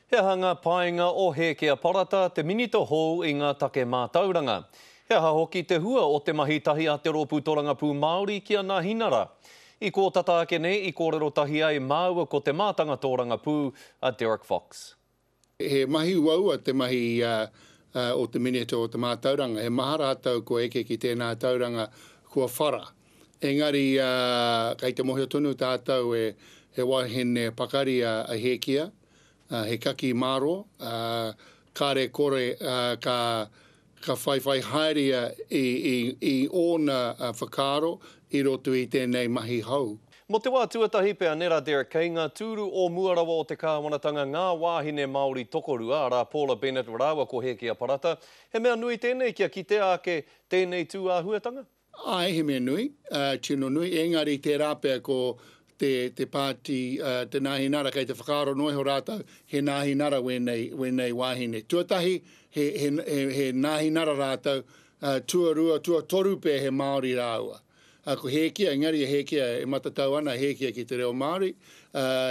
He aha ngā painga o Hēkea Parata, te minita hou i ngā take mātauranga? He aha hoki te hua o te mahi tahi a te Rōpū Torangapū Māori ki a Nāhinara? I kō tata ake nei i kōrero tahi ai māua ko te mātanga tōrangapū a Derek Fox. He mahi uaua te mahi o te Minita o te Mātauranga. He maha rātou kua eke ki tēnā tauranga kua whara. Engari kei te mōhio tonu tātou he wahine pakari a Hēkia, he kaki mārō, kāre kore ka whaiwhai haere ia i ōna whakaaro i roto i tēnei mahi hou. Mō te wā tuatahi pea, nē rā Derek, kei ngā tūru o mua rawa o te kāwanatanga ngā wāhine Māori tokorua, arā Paula Bennett rāua ko Hēkia Parata. He mea nui tēnei kia kitea ake tēnei tū āhuatanga? Āe, he mea nui, tino nui, engari tērā pea ko te, te pāti, te Nāhinara, kei te whakaaro noa iho rātou, he Nāhinara wēnei, wēnei wāhine. Tuatahi, he, he, he, he Nāhinara rātou, tuarua, tuatoru pea he Māori rāua. Ko Hēkia, engari a Hēkia, e matatau ana a Hēkia ki te reo Māori,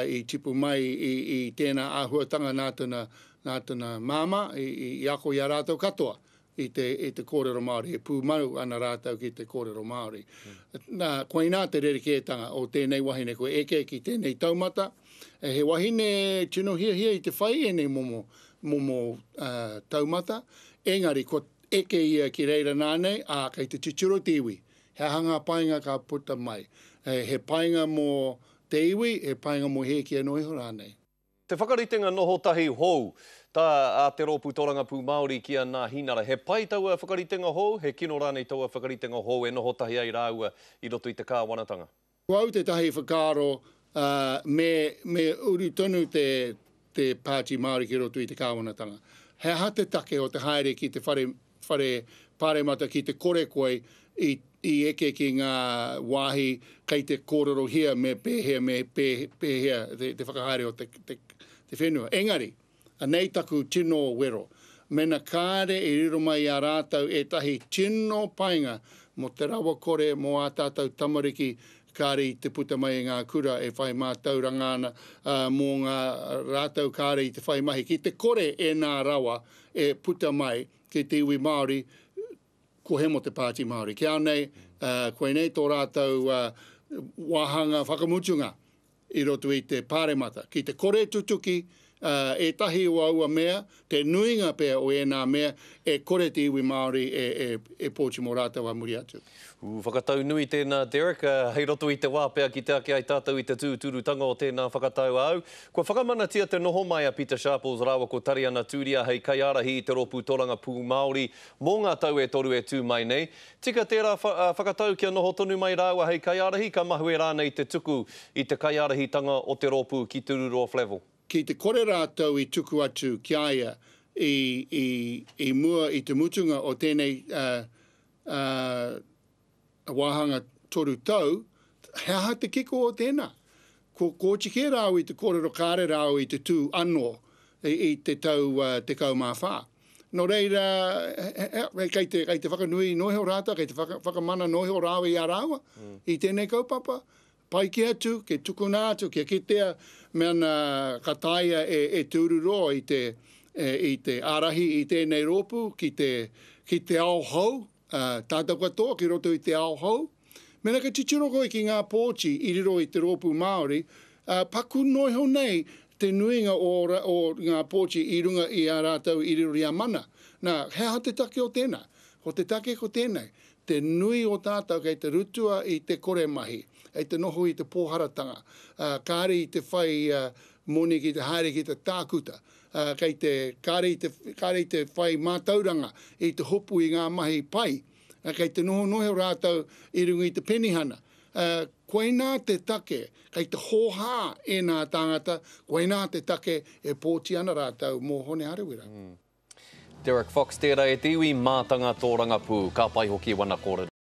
i tipu mai i, i tēnā āhuatanga nā tana, nā tana māmā, i, i, i ako i a rātou katoa. i te, i te kōrero Māori, e pūmau ana rātou ki te kōrero Māori. Nā, koinā te rerekētanga o tēnei wahine kua eke ki tēnei taumata. He wahine tino hiahia i te whai ēnei momo, momo uh, taumata, engari kua eke ia ki reira nānei, ā, kei te titiro te iwi. He aha ngā painga ka puta mai? He painga mō te iwi, he painga mō Hēkia noa iho rānei? Te whakaritenga noho tahi hou, tā a Te Rōpū Torangapū Māori ki a Nāhinara. He pai taua whakaritenga hou, he kino rānei taua whakaritenga hou e noho tahi ai rāua i roto i te kāwanatanga? Ko au tētahi whakaaro, me, me uru tonu te, te Pāti Māori ki roto i te kāwanatanga. He aha te take o te haere ki te whare Whare Pāremata ki te kore koe i i eke ki ngā wāhi kei te kōrerohia me pēhea me pēhea te whakahaere o te te whenua. Engari, anei taku tino wero, mena kāre i riro mai i a rātou ētahi tino painga mō te rawakore mō ā tātou tamariki kāre i te puta mai i ngā kura e whai mātauranga ana, ā, mō ngā rātou kāre i te whai mahi, ki te kore ēnā rawa e puta mai ki te iwi Māori, ko hemo te Pāti Māori. Ki au nei, koinei tō rātou wāhanga whakamutunga i roto i te Pāremata. Ki te kore tutuki ētahi o aua mea, te nuinga pea o ēnā mea, e kore te iwi Māori e pōti mō rātou ā muri atu. Ū, whakatau nui tēnā, Derek. Hei roto i te wā pea kite ake ai tātou i te tūturutanga o tēnā whakatau āu. Kua whakamanatia te noho mai a Pita Sharples rāua ko Tariana Turia hei kaiārahi i te Rōpū Torangapū Māori mō ngā tau e toru e tū mai nei. Tika tērā whakatau kia noho tonu mai rāua hei kaiārahi, ka mahue rānei te tuku i te kaiārahitanga o te rōpū ki Te Ururoa Flavell? Ki te kore rātou i tuku atu ki a ia i, i, i mua i te mutunga o tēnei ā, wāhanga toru tau, he aha te kiko o tēnā? Ko Kōti kē rāua i te kōrero kāre rāua i te tū anō i te tau 14. Nō reira, kei te, kei te whakanui noa iho rātou, kei te whakamana noa iho rāua i a rāua i tēnei kaupapa. Pai kē atu, kia tukuna atu, kia kitea mēnā ka taea e Te Ururoa i te, i te ārahi i tēnei rōpū ki te, ki te ao hou, tātou katoa ki roto i te ao hou. Mēnā ka titiro koe ki ngā pōti i riro i te rōpū Māori, paku noa iho nei te nuinga o, o ngā pōti i runga i a rātou i riro i a Mana. Nā, he aha te take o tēnā? Ko te take ko tēnei, Te nui o tātou kei te rutua i te kore mahi, kei te noho i te pōharatanga, ā, kāre i te whai moni ki te haere ki te tākuta, ā, kei te, kāre i te, kāre i te whai mātauranga i te hopu i ngā mahi pai, ā, kei te noho noho rātou i runga i te penihana. Ā, koinā te take, kei te hōhā ēnā tāngata, koinā te take e pōti ana rātou mō Hone Harawira. Derek Fox tērā e te iwi mātanga tōrangapū. Ka pai hoki wana kōrero.